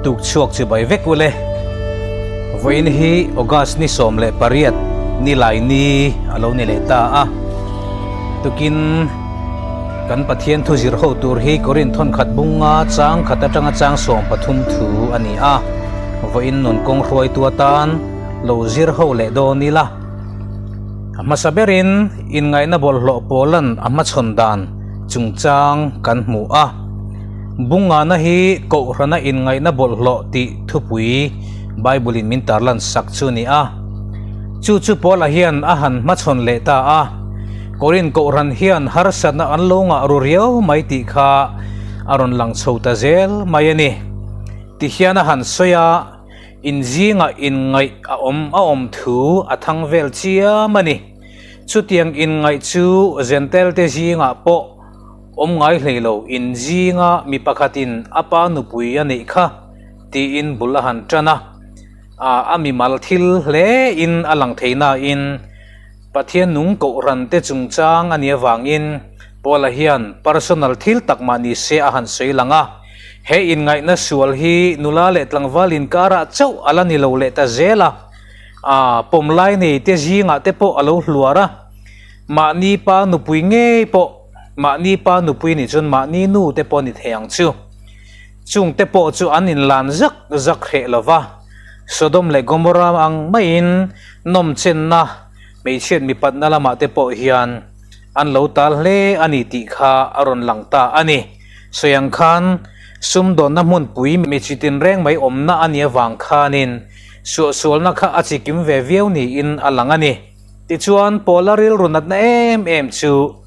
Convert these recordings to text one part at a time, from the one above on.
Tuk chhuak chibai vek ule. Vawiin hi August ni 18 nilai ni a lo ni leh ta a. Tukin kan Pathian thu zir ho tur hi Korinth thawnkhat bunga chang khat atanga chang 13 thu a ni a. Vawiin nun kawng hruaitu atan lo zir ho leh dawn ila. A hmasa berin inngaihna bawlhhlawh pawlan a hmachhawn dan chungchang kan hmu a. Bungana hi Kohhrana inngaihna bawlhhlawh tih thupui Bible-in min tarlan sak chu a ni a. Chu chu Paula hian a han hmachhawn leh ta a. Korinth Kohhran hian harsatna an lo ngah ru riau mai tih kha a rawn lang chho ta zel mai a ni. Tihian a han sawi a, Inzingah inngaih a awm a awm thu a thang vel chiam a ni. Chutiang inngaih chu Jentail-te zingah pawh Awm ngai hlei lo, in zinga mi pakhatin a pa nupui a neih kha, tiin bul a han tan a. A mimal thil hle in a lang thei nain Pathian nung kohhran te chungchang a nih avangin Paula hian personal thil tak mah ni se a han sawi lang a. He inngaihna sual hi nula leh tlangval inkarah chauh a la ni lo leh ta zel a, a pawmlai nei te zingah te pawh a lo hluar a. Mahni pa nupui ngei pawh Mahni pa nupui nih chuan mahni nu te pawh ni thei ang chu. Chung te pawh chu an inlan zak zak hreh lo va, Sodom leh Gomorrah ang maiin nawmchenna, hmeichhiat mipatna lamah te pawh hian an lo tal hle a ni tih kha a rawn lang ta a ni. Sawi ang khan sumdawnna hmunpui mi chi tinreng mai awmna a nih avang khanin suahsualna kha a chikim ve viau niin a lang a ni. Tichuan, Paula rilru natna em em chu,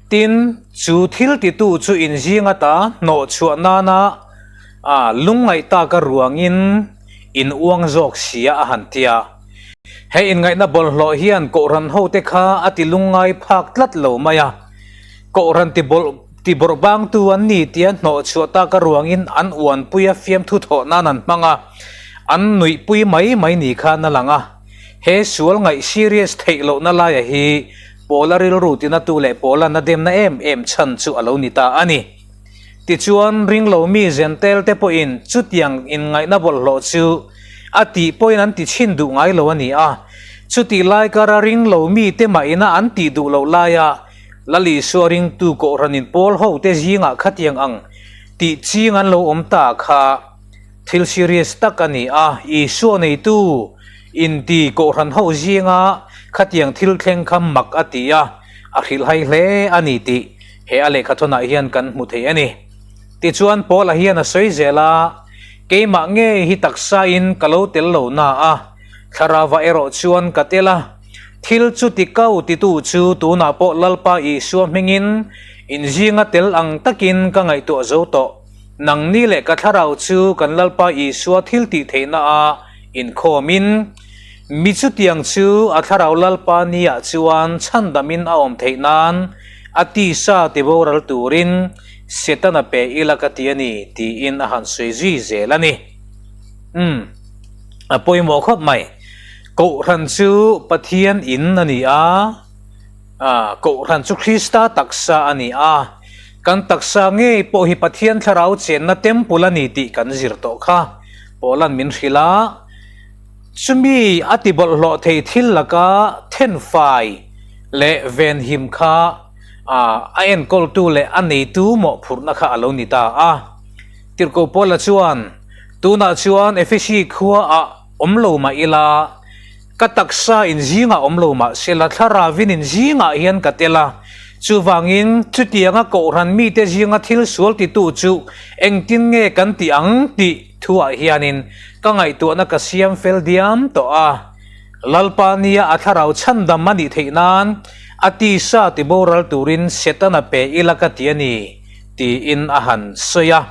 Tin, chu thil titu chu inzing ata hnawh chhuah nana a lungngaih taka ruangin in uang zawk sia a han ti a. He inngaihna bawlhhlawh hian Kohhran hote kha a ti lungngai phak tlat lo mai a. Kohhran ti bawlh ti bawrh bangtu an ni tia hnawh chhuah taka ruangin an uanpui a fiamthu thawh nan an hmang a, an nuihpui mai mai ni khan a lang a. He sual ngaih serious theih lohna laia hi Paula rilru tinatu leh Paula na demna em em chhan chu a lo ni ta a ni. Tichuan, ringlo mi Jentail te pawhin chutiang inngaihna bawlhhlawh chu a tih pawhin an ti chhin duh ngai lo a ni a. Chutih lai kara ringlo mi te mah ina an tih duh loh laia Lal Isua ringtu Kohhranin Paul ho te zingah khatiang ang tih ching an lo awm ta kha Thil serious tak a ni a, Isua neitu inti Kohhran ho zinga khatiang thil thleng kha mak a ti a, a hrilhhai hle a ni tih he a lehkhathawnah hian kan hmu thei a ni. Tichuan Paula hian a sawi zel a, Keimah ngei hi taksain ka lo tel lo na a, thlarauah erawh chuan ka tel a, thil chu ti kau titu chu tunah pawh Lalpa Isua hmingin inzinga tel ang takin ka ngaihtuah zo tawh. Nangni leh ka thlarau chu kan Lalpa Isua thil tih theihna a inkhawmin, mi chutiang chu a thlarau Lalpa niah chuan chhandamin a awm theih nan a tisa tiboral turin Setana pe ila ka ti a ni, tiin a han sawi zui zel a ni. Umm, a pawimawh khawp mai. Kohhran chu Pathian in a ni a. Kohhran chu Krista taksa a ni a, kan taksa ngei pawh hi Pathian thlarau chenna temple a ni tih kan zir tawh kha. Paula'n min hrilh a, chumi a ti bawlhhlawh thei thil laka thenfai leh venhim kha a enkawltu leh a neitu mawhphurhna kha a lo ni ta a. Tirhkoh Paula chuan, Tunah chuan Efesi khuaah awm lo mah ila, Ka taksa in zingah awm lo mah sela thlarauin in zingah hian ka tel a, chuvangin chutianga Kohhran mite zinga thil sual titu chu engtin nge kan tih ang tih thuah hianin ka ngaihtuahna ka siam fel diam tawh a. Lalpa nia a thlarau chhandam a nih theih nan a tisa tiboral turin Setana pe ila ka ti a ni, tiin a han sawi a.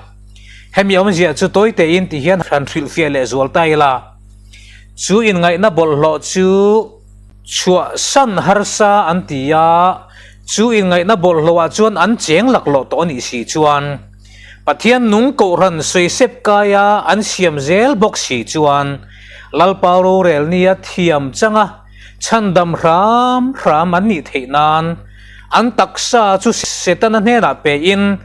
Hemi awmzia chu tawi tein ti hian han hrilhfiah leh zual ta ila. Chu inngaihna bawlhhlawh chu chhuahsan harsa an ti a, chu inngaihna bawlhhlawhah chuan an cheng laklawh tawh a nih si chuan Pathian nung Kohhran sawisep kaia an siam zel bawk si chuan Lalpa rorel nia thiam changa chhandam hram hram an nih theih nan an taksa chu Setana hnenah pein.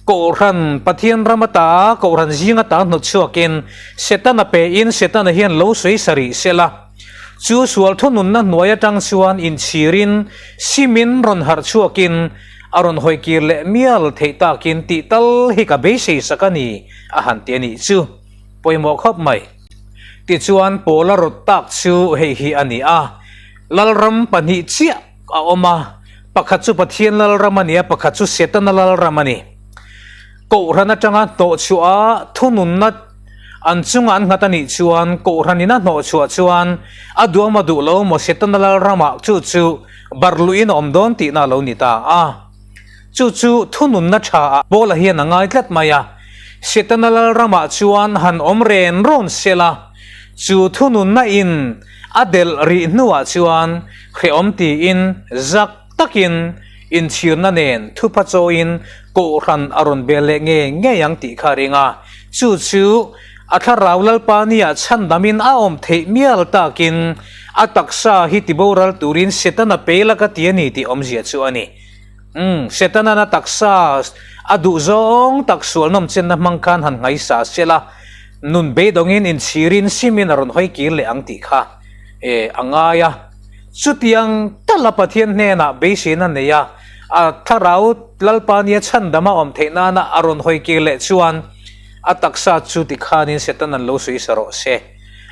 Kohhran Pathian ram ata Kohhran zing ata hnawt chhuakin Setana pein Setana hian lo sawi sa rih sela. Chu sual thununna hnuai atang chuan inchhirin simin rawn harh chhuakin a rawn hawi kir leh mial theih takin tih tal hi ka beisei sak a ni a han ti a nih chu. Pawimawh khawp mai. Tichuan Paula rawt tak chu hei hi a ni a, Lalram pahnih chiah a awm a, pakhat chu Pathian Lalram a ni a, pakhat chu Setana Lalram a ni. Kohhran atanga hnawhchhuah a thununna an chunga an nghat a nih chuan Kohhranin a hnawhchhuah chuan a duam a duh lo maw Setana Lalramah chu chu barhluhin a awm dawn tihna a lo ni ta a. Chu chu thununna tha ah Paula hian a ngai tlat mai a, Setana Lalramah chuan han awm ren rawn sela, chu thununna in a delh rih hnuah chuan hrehawm tiin zak takin inchhirna nen thupha chawiin Kohhran a rawn bel leh ngei ngei ang tih kha a ring a, chu chu a thlarau Lalpa nia chhandamin a awm theih mial takin a taksa hi tiboral turin Setana peila ka ti a ni tih awmzia chu a ni. Umm, Setana'n a taksa a duh zawng tak sual nawm chenna hmang khan han ngaisa sela, nun beidawngin inchhirin simin a rawn hawi kir leh ang tih kha e a ngai a. Chutiang tala Pathian hnenah beiseina nei a, a thlarau Lalpa nia chhandam a awm theih nana a rawn hawi kir leh chuan a taksa chu tikhanin Setana'n lo sawi sa rawh se.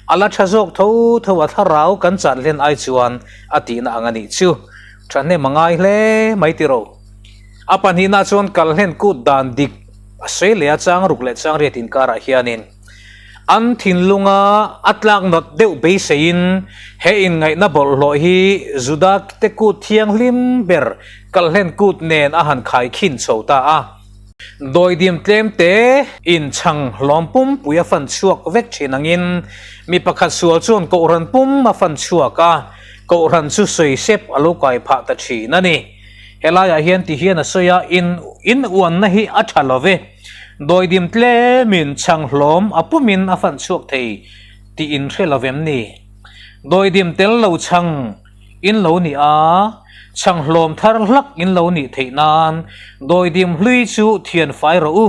A la tha zawk tho tho a thlarau kan chan hlen ai chuan a tihna ang a nih chu. Thahnem a ngai hle mai tiro. A pahnihna chuan kalhlen kut dan dik a sawi leh a chang ruk leh chang riat inkarah hianin an thinlunga a tlak nawt deuh beiseiin he inngaihna bawlhhlawh hi Juda te kut thianghlim ber kalhlen kut nen a han khaikhin chho ta a. Dawidim tlem te in chhang hlawm pumpui a fan chhuak vek thin angin mi pakhat sual chuan Kohhran pum a fan chhuak a, Kohhran chu sawi sep a lo kai phah ta thin a ni. Helaiah hian ti hian a sawi a, in in uanna hi a tha lo ve. Dawidim tlemin chhang hlawm a pumin a fan chhuak thei tih in hre lo vem ni? Dawidim tel lo chhang In lo nih a, chhang hlawm thar hlak in lo nih theih nan dawidim hlui chu thian fai rawh u.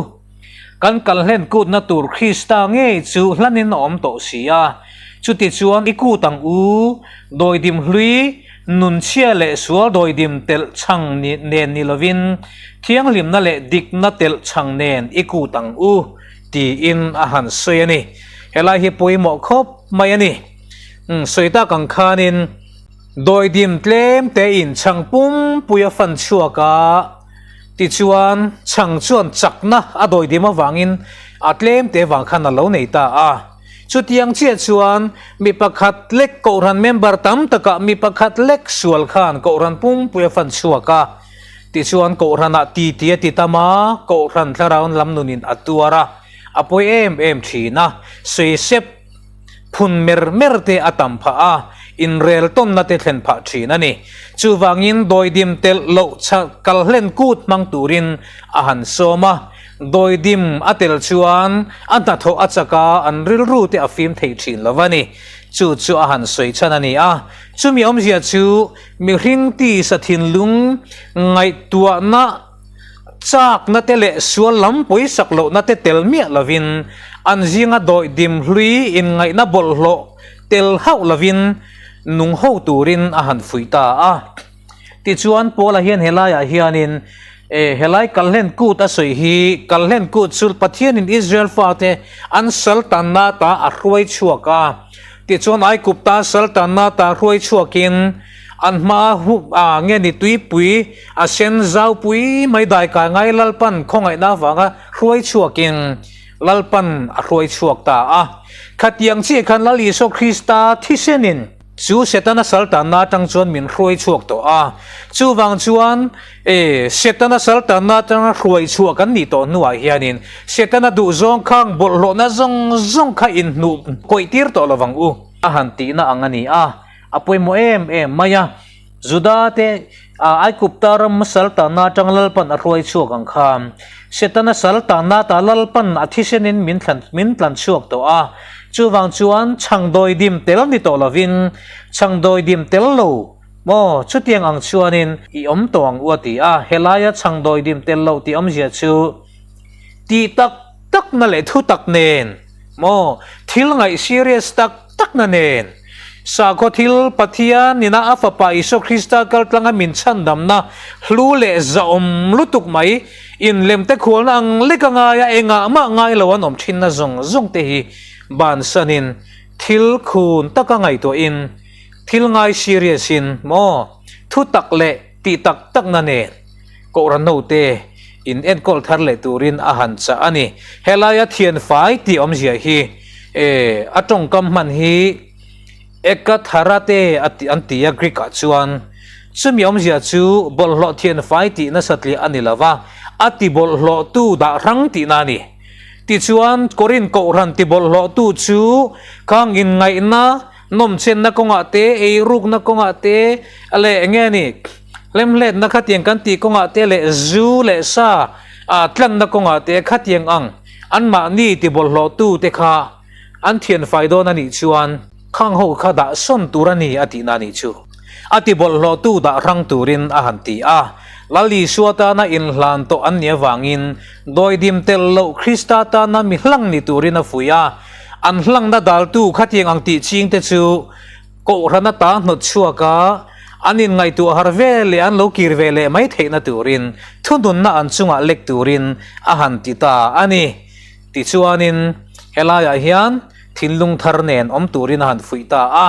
Kan kal hlen kutna tur Krista ngei chu hlanin a awm tawh si a, chuti chuan i kut ang u, dawidim hlui, nunchhia leh sual dawidim telh chhang nen ni lovin thianghlimna leh dikna telh chhang nen i kut ang u, tiin a han sawi a ni. Helai hi pawimawh khawp mai a ni. Umm sawi tak ang khanin dawidim tlem tein chhang pumpui a fan chhuak a, tichuan chhang chuan chakna a dawidim avangin a tlem te vang khan a lo nei ta a. Chutiang chiah chuan mi pakhat lek Kohhran member tam takah mi pakhat lek sual khan Kohhran pumpui a fan chhuak a, tichuan Kohhranah titi a ti tam a, Kohhran thlarau lam nunin a tuar a, a pawi em em thin a, sawi sep Phun mer mer te a tam phah a, inrel tawnna te thlen phah thin a ni. Chuvangin dawidim telh loh chhak kal hlen kut hmang turin a han sawm a, dawidim a tel chuan a hnathawh a chak a, an rilru te a fim thei thin lo va ni. Chu chu a han sawi chhan a ni a, chumi awmzia chu mihring tisa thinlung ngaihtuahna, Chakna te leh sual lam pawisak lohna te tel miah lovin, an zinga dawih dim hlui inngaihna bawlhhlawh tel hauh lovin nung ho turin a han fuih ta a. Tichuan, Paula hian helaiah hianin, E, helai Kalhlen Kut a sawi hi, Kalhlen Kut chu Pathianin Israel fate an sal tanna ta a hruai chhuak a. Tichuan, Aigupta sal tanna ta hruai chhuakin, An hma hup a nge ni tuipui a sen zau pui mai dai kai ngai Lalpan khawngaihna avanga hruai chhuakin Lalpan a hruai chhuak ta a. Khatiang chiah khan Lal Isua Krista thisenin chu Setana saltanna atang chuan min hruai chhuak tawh a. Chuvang chuan e Setana saltanna atanga hruai chhuah kan nih tawh hnuah hianin Setana duhzawng khang bawlhhlawhna zawng zawng kha inhnuh kawih tir tawh lovang u a han tihna ang a ni a. A pawimawh em em mai a, Juda te Aigupta ram saltanna atang Lalpan a hruai chhuak ang kha. Setana saltanna ta Lalpan a thisenin min thlan min tlan chhuak tawh a, chuvang chuan chhangdawi dim tel ni tawh lovin chhangdawi dim tel lo maw chutiang ang chuanin i awm tawh ang u a ti a, helaia chhangdawi dim tel loh tih awmzia chu. Tih tak takna leh thu tak nen maw, thil ngaih serious tak takna nen, sakhaw thil Pathian ina a Fapa Isua Krista kaltlanga min chhandamna hlu leh zahawm lutuk mai inlemte khualna ang lek a ngaia engah mah ngai lo an awm thinna zawng zawng te hi bansanin thil khun taka ngaihtuahin thil ngai serious in maw thu tak leh tih tak takna nen Kohhran note in enkawl thar leh turin a han chah a ni. Helaia thianfai tih awmzia hi a tawngkam hman hi Ekatharate a ti an ti a Greek ah chuan. Chumi awmzia chu bawlhhlawh thianfai tih nasatliah a ni lo va, a ti bawlhhlawhtu dah hrang tihna a ni. Tichuan Korinth Kohhran ti bawlhhlawhtu chu khang inngaihna, nawmchenna kawngah te, eirukna kawngah te leh eng nge ni? Hlemhletna khatiang kan tih kawngah te leh zu leh sa ah tlanna kawngah te khatiang ang anmahni ti bawlhhlawhtu te kha an thianfai dawn a nih chuan khang ho kha dah sawn tur a ni a tihna a nih chu. A ti bawlhhlawhtu dah hrang turin a han ti a. Lal Isua tana inhlan tawh an nih avangin dawidim tel loh Krista tana mi hlang ni turin a fuih a. An hlangna daltu khatiang ang tih chingte chu Kohhran ata hnawt chhuak a, an inngaihtuah har ve leh an lo kir ve leh mai theihna turin thununna an chungah lek turin a han ti ta a ni. Tichuanin helaiah hian thinlung thar nen awm turin a han fuih ta a.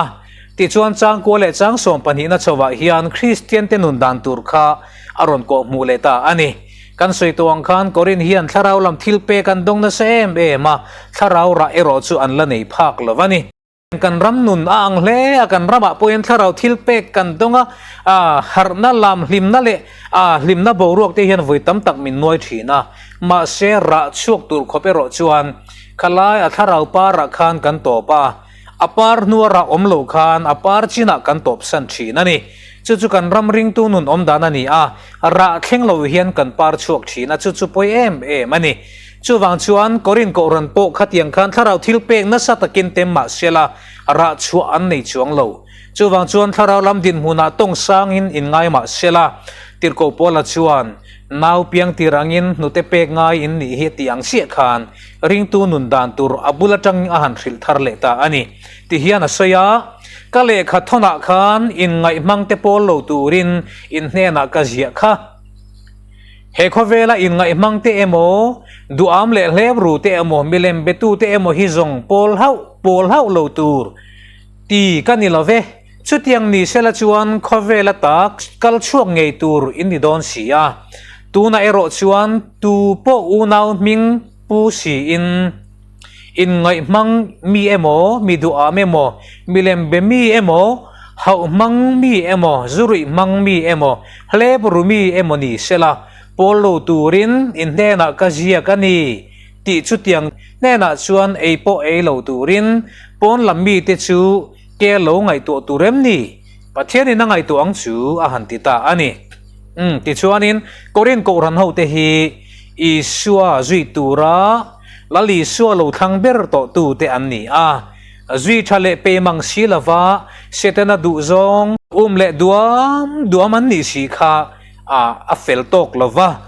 Tichuan changkua leh chang sawm pahnihna chhovah hian Kristiante nun dan tur kha a rawn kawhhmuh leh ta a ni. Kan sawi tawh ang khan Korin hian thlarau lam thil pek an dawng nasa em em a, thlarau rah erawh chu an la nei phak lo a ni. Kan ram nun a ang hle a, kan ramah pawhin thlarau thil pek kan dawng a, a harhna lam hlimna leh a hlimna boruak te hian vawi tam tak min nuai thin a, mahse rah chhuak tur khawp erawh chuan khalai a thlarau parah khan kan tawp a, a par hnua rah awm lo khan a par chinah kan tawp san thin a ni. Chu chu kan ram ringtu nun awm dan a ni a, rah thleng lo hian kan par chhuak thin a, chu chu pawi em em a ni. Chuvang chuan Korinth Kohhran pawh khatiang khan thlarau thil pek nasa takin tem mah sela rah chhuah an nei chuang lo. Chuvang chuan thlarau lam dinhmunah tawng sangin inngai mah sela Tirhkoh Paula chuan nau piang tir angin hnute pek ngai in nih hi tih ang chiah khan ringtu nun dan tur a bul atangin a han hrilh thar leh ta a ni. Ti hian a sawi a, Ka lehkha thawnah khan inngaihmangte pawl lo turin in hnenah ka ziah kha. He khawvela inngaihmang te emaw, duham leh hlep ru te emaw, milem betu te emaw hi zawng pawl hauh pawl hauh lo tur ti ka ni lo ve. Chutiang ni sela chuan khawvela tak kal chhuak ngei tur in ni dawn si a. Tunah erawh chuan tu pawh unau hming pu siin, Inngaihhmang mi emaw, mi duham emaw, milem be mi emaw, hauh hmang mi emaw, zuruih hmang mi emaw, hlep ru mi emaw ni sela, pawl lo turin in hnenah ka ziak a ni tih chutiang hnenah chuan ei pawh ei lo turin pawn lam mite chu ke lo ngaihtuah tur em ni? Pathianin a ngaihtuah ang chu a han ti ta a ni. Umm, tichuanin Korinth Kohhran hote hi Isua zui tura Lal Isua lo thlang ber tawhtu te an ni a, zui tha leh pem ang si lova Setana duhzawng um leh duam duam an nih si kha a fel tawk lova.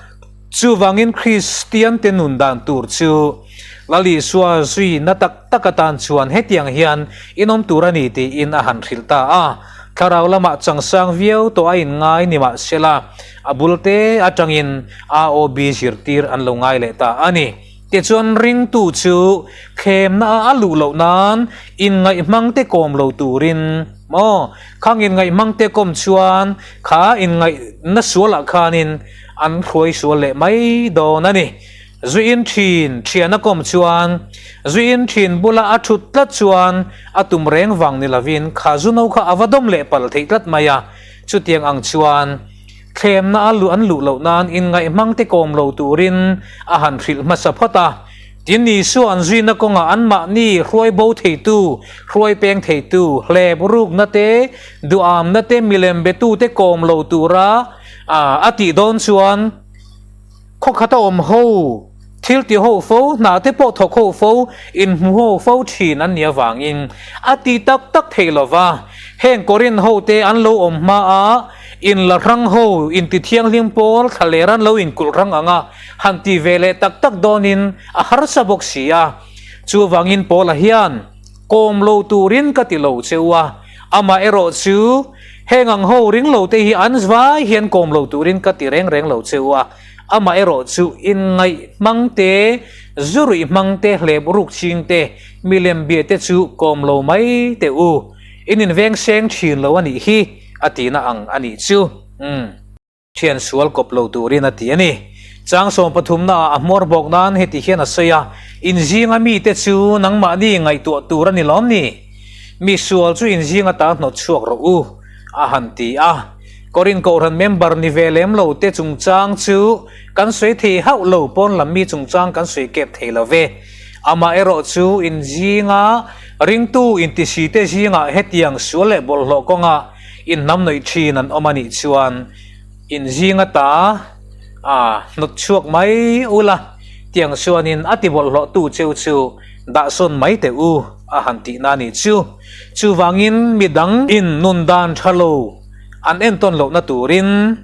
Chuvangin Kristian te nun dan tur chu Lal Isua zui na tak tak atan chuan hetiang hian inawm tur a ni tiin a han hrilh ta a. Thlarau lamah changsang viau tawh a inngai ni mahsela a bul te atangin AOB zirtir an lo ngai leh ta a ni. Tichuan ringtu chu thlemna a a luh loh nan inngaihmang te kawm lo turin maw khang inngaihmang te kawm chuan kha inngaihna sualah khanin an hruai sual leh mai dawn a ni. Zuiin thin thian a kawm chuan zuiin thin bula a thut tlat chuan a tum reng vang ni lovin kha zuno kha a va dawm leh palh theih tlat mai a. Chutiang ang chuan thlemna a luh an luh loh nan inngaihmang te kawm lo turin a han hrilh hmasa phawt a. Tin, Isua an zuina kawngah anmahni hruai bo theitu, hruai peng theitu, hlep rukna te, duhamna te, milem betute kawm lo tura a tih dawn chuan, Khawkhat a awm ho, thil ti ho fo, hna te pawh thawk ho fo, inhmu ho fo thin an nih avangin a ti tak tak thei lo va. Heng Korinth ho te an lo awm hma a, In la hrang ho, inti thianghlim pawl thla leh ran lo inkulh hrang ang a, han ti ve leh tak tak dawnin a harsa bawk si a. Chuvangin Paula hian, Kawm lo turin ka ti lo che u a, amah erawh chu heng ang ho ring lo te hi an vai hian kawm lo turin ka ti reng reng lo che u a, amah erawh chu inngaih hmang te, zu ruih hmang te, hlep ruk ching te, milem bia te chu kawm lo mai teh u, in inveng seng thin lo a nih hi a tihna ang a nih chu. Umm. Thian sual kawp lo turin a ti a ni. Chang sawmpathumnaah a hmawr bawk nan heti hian a sawi a, Inzinga mite chu nangmahni ngaihtuah tur a ni lawm ni? Mi sual chu inzinga ta hnawt chhuak rawh u, a han ti a. Korin Kohhran member ni ve lem lo te chungchang chu kan sawi thei hauh lo, pawn lam mi chungchang kan sawi kep thei lo ve. Amaherawh chu inzinga ringtu intisite zingah hetiang sual leh bawlhhlawh kawnga Inhnamnawih thin an awm a nih chuan inzing ata a hnawt chhuak mai ula, tiang chuanin a ti bawlhhlawhtu cheu chu dahsawn mai teh u a han tihna a nih chu. Chuvangin midang in nun dan tha lo an entawn lohna turin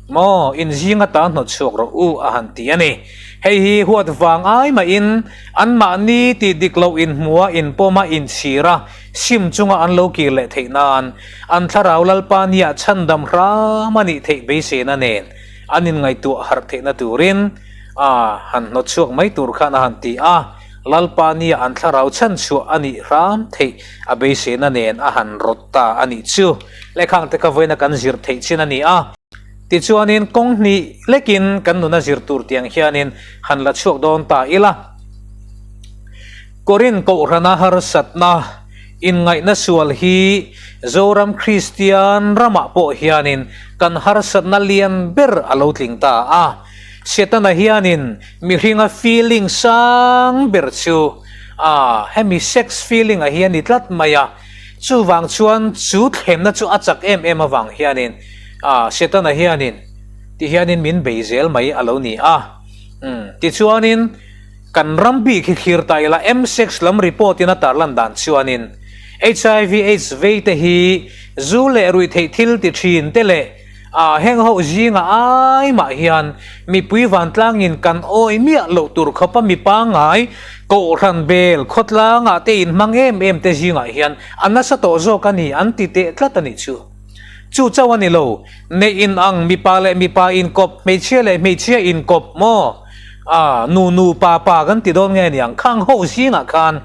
maw inzing ata hnawt chhuak rawh u a han ti a ni. Hei hi huat vang ai mahin anmahni tih dik loh inhmua inpawma inchhira Sim chunga an lo kir leh theih nan an thlarau Lalpa nia chhandam hram a nih theih beiseina nen an inngaihtuah harh theihna turin a han hnawt chhuak mai tur khan a han ti a, Lalpa nia an thlarau chhanchhuah a nih hram theih a beiseina nen a han rawt ta a nih chu. Lehkhang te kha vawiina kan zir theih chin a ni a. Tichuanin kawng hnih lekin kan nuna zir tur tiang hianin han la chhuak dawn ta ila. Korin Kohhrana harsatna inngaihna sual hi Zoram Kristian ramah pawh hianin kan harsatna lian ber a lo tling ta a. Setana hianin mihringa feeling sang ber chu a hemi sex feeling a hi a ni tlat mai a. Chuvang chuan chu thlemna chu a chak em em avang hianin a Setana hianin ti hianin min bei zel mai a lo ni a. Umm tichuanin. Kan ram bik hi thlir ta ila M-sex lam report in a tarlan dan chuanin HIV aids vei te hi zu leh ruihtheih thil ti thin te leh a heng ho zinga ai mah hian mipui vantlangin kan awi miah loh tur khawpa mi pangngai kohhran bel khawtlangah te inhmang em em te zingah hian a nasa tawh zawk a ni an ti teh tlat a nih chu. Chu chauh a ni lo, neih in ang mipa leh mipa inkawp, hmeichhia leh hmeichhia inkawp maw? A, nu nu pa pa kan ti dawn nge niang, khang ho zingah khan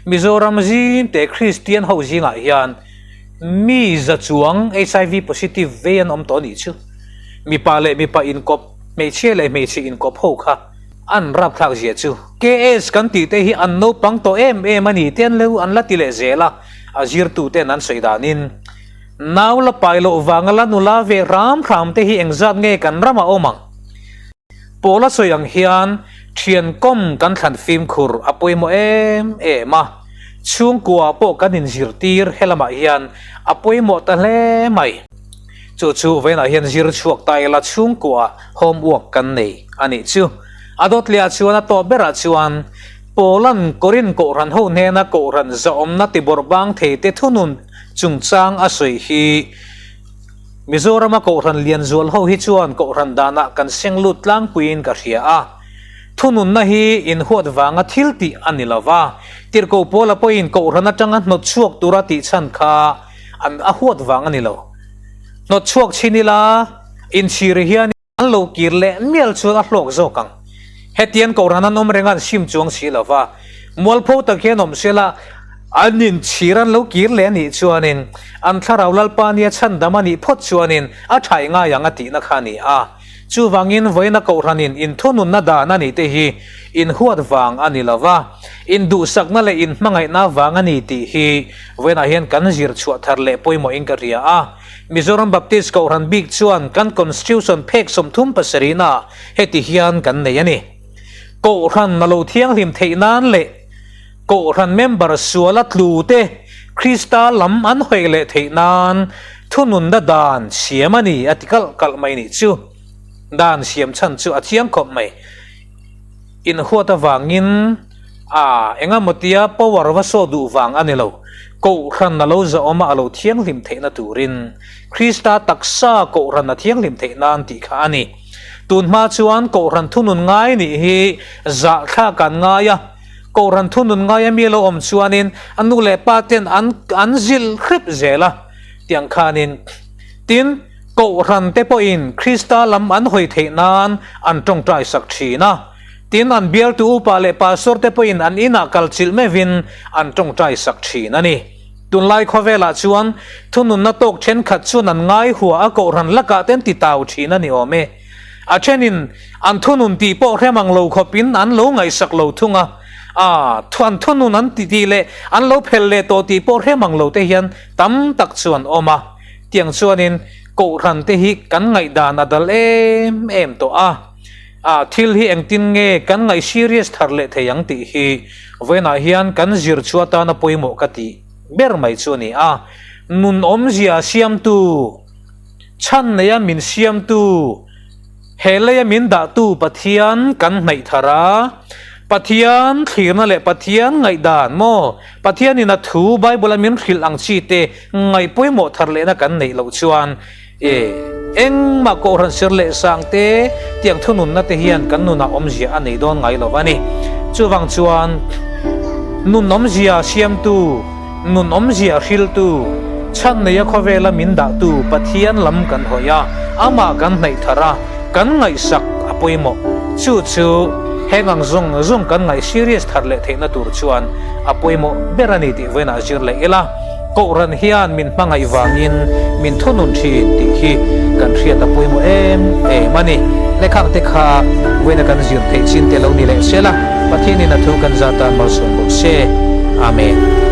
Mizoram zimte Kristian ho zingah hian mi za chuang HIV positive vei an awm tawh anih chu. Mipa leh mipa inkawp, hmeichhia leh hmeichhe inkawp ho kha an rapthlak zia chu. KS kan tih te hi an naupang tawh em em a ni te an lo an la ti leh zel a, a zirtuten an sawi danin nau la pai loh vanga la nula ve hram hram te hi engzat nge kan ramah awm ang? Paula sawi ang hian thian kawm kan thlan fimkhur a pawimawh em em a, chhungkua pawh kan inzirtir helamah hian a pawimawh ta hle mai. Chu chu vawiinah hian zir chhuak ta ila chhungkua homework kan nei a nih chu. A dawt lehah chuan a tawp berah chuan Paula'n Korin Kohhran ho hnena Kohhran zahawmna tibawrhbang theite thunun chungchang a sawi hi Mizorama Kohhran lian zual ho hi chuan Kohhran danah kan seng lut tlangpuiin ka hria a. Thununna hi inhuat vanga thil tih a ni lo va, Tirhkoh Paula pawhin Kohhran atanga hnawt chhuak tura tih chhan kha an a huat vang a ni lo. Hnawt chhuak chhin ila, inchhir hian. An lo kir leh mial chuan a hlawk zawk ang. Hetiang Kohhran an awm reng a an sim chuang si lo va, mualpho tak hian awm sela an inchhir an lo kir leh a nih chuanin an thlarau Lalpa nia chhandam a nih phawt chuanin a thai ngai ang a tihna kha a ni a. Chuvangin vawiina Kohhranin inthununna dan a nih te hi inhuat vang a ni lo va, induhsakna leh inhmangaihna vang a ni tih hi vawiinah hian kan zir chhuah thar leh pawimawhin ka hria a. Mizoram Baptist Kohhran bik chuan kan Constitution phek 37 naah heti hian kan nei a ni. Kohhran a lo thianghlim theih nan leh Kohhran member suala tlu te Krista lam an hawi leh theih nan thununna dan siam a ni a ti kalh kalh mai nih chu. Dan siam chhan chu a chiang khawp mai. Inhuat avangin. A, engemaw tia power va saw duh vang a ni lo. Kohhran a lo zahawm a, a lo thianghlim theihna turin Krista taksa kohhran a thianghlim theih nan tih kha a ni. Tun hma chuan kohhran thunun ngai nih hi zahthlak an ngai a, kohhran thunun ngaia mi a lo awm chuanin a nu leh pa ten an an zilh hrep zel a, tiang khanin. Tin, kohhran te pawhin Krista lam an hawi theih nan an tawngtai sak thin a. Tin, an bialtu upa leh pastor te pawhin an inah kal chilh meuhin an tawngtai sak thin a ni. Tunlai khawvelah chuan thununna tawk thenkhat chuan an ngai hua a kohhran lakah te an ti tau thin a ni awm e. A thenin an thunun tih pawh hrem ang lo khawpin an lo ngaihsak lo thung a, a an thunun an ti tih leh an lo phel leh tawh tih pawh hrem ang lo te hian tam tak chu an awm a. Tiang chuanin kohhran te hi kan ngaihdan a dal em em tawh a. A thil hi engtin nge kan ngaih serious thar leh thei ang tih hi vawiinah hian kan zir chu atana pawimawh ka tih ber mai chu a ni a. Nun awmzia siamtu, chhan neia min siamtu, he leia min dahtu Pathian kan hnaih thar a. Pathian thlirna leh Pathian ngaihdan maw, Pathianin a thu Bible-a min hrilh ang chi te ngaih pawimawh thar lehna kan neih loh chuan E, engmah kohhran sir leh sang te tiang thununna te hian kan nunah awmzia a nei dawn ngai lo a ni. Chuvang chuan nun awmzia siamtu, nun awmzia hriltu, chhan neia khawvela min dahtu Pathian lam kan hawi a, amah kan hnaih thar a, kan ngaihsak a pawimawh. Chu chu heng ang zawng zawng kan ngaih serious thar leh theihna tur chuan a pawimawh ber a ni tih vawiinah zir leh ila. Kohhran hian min hmangaih vangin min thunun thin tih hi kan hriat a pawimawh em em a ni. Lehkhang te kha vawiina kan zir theih chin te lo ni leh sela, Pathianin a thu kan zat tan malsawm bawk se. Amen.